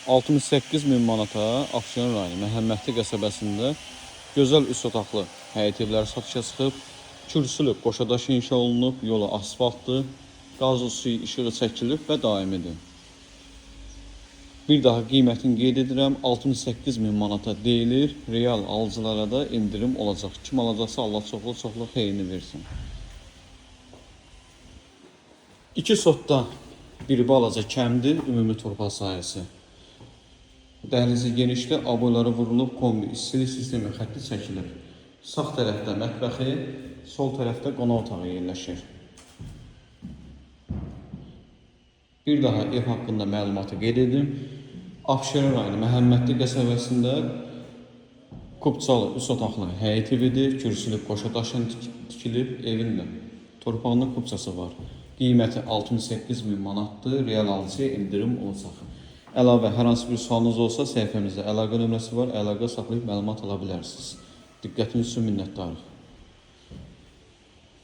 68 min manata Abşeron rayonu Məhəmmədli qəsəbəsində gözəl 3 otaqlı həyət evləri satışa çıxıb. Kürsülü qoşadaş inşa olunub, yolu asfaltdır, qazlı suyu işığı çəkilib və daimidir. Bir daha qiymətini qeyd edirəm, 68 min manata deyilir. Real alıcılara da endirim olacaq. Kim alacaqsa Allah çoxlu-çoxlu xeyrini versin. 2 sotda bir balaca kəmdir ümumi torpaq sahəsi. Dəhlizi genişdir, aboyları vurulub, kombi istilik sistemi xətti çəkilib. Sağ tərəfdə mətbəxi, sol tərəfdə qonaq otağı yerləşir. Bir daha ev haqqında məlumatı qeyd edim. Abşeron rayonu Məhəmmədli qəsəbəsində Kupçalı 3 otaqlı həyət evidir. Kürsülü qoşa daşla tikilib, evin də torpağında kupçası var. Qiyməti 68 min manatdır. Real alıcıya endirim olacaq. Əlavə hər hansı bir sualınız olsa səhifəmizdə əlaqə nömrəsi var. Əlaqə saxlayıb məlumat ala bilərsiniz. Diqqətiniz üçün minnətdarıq.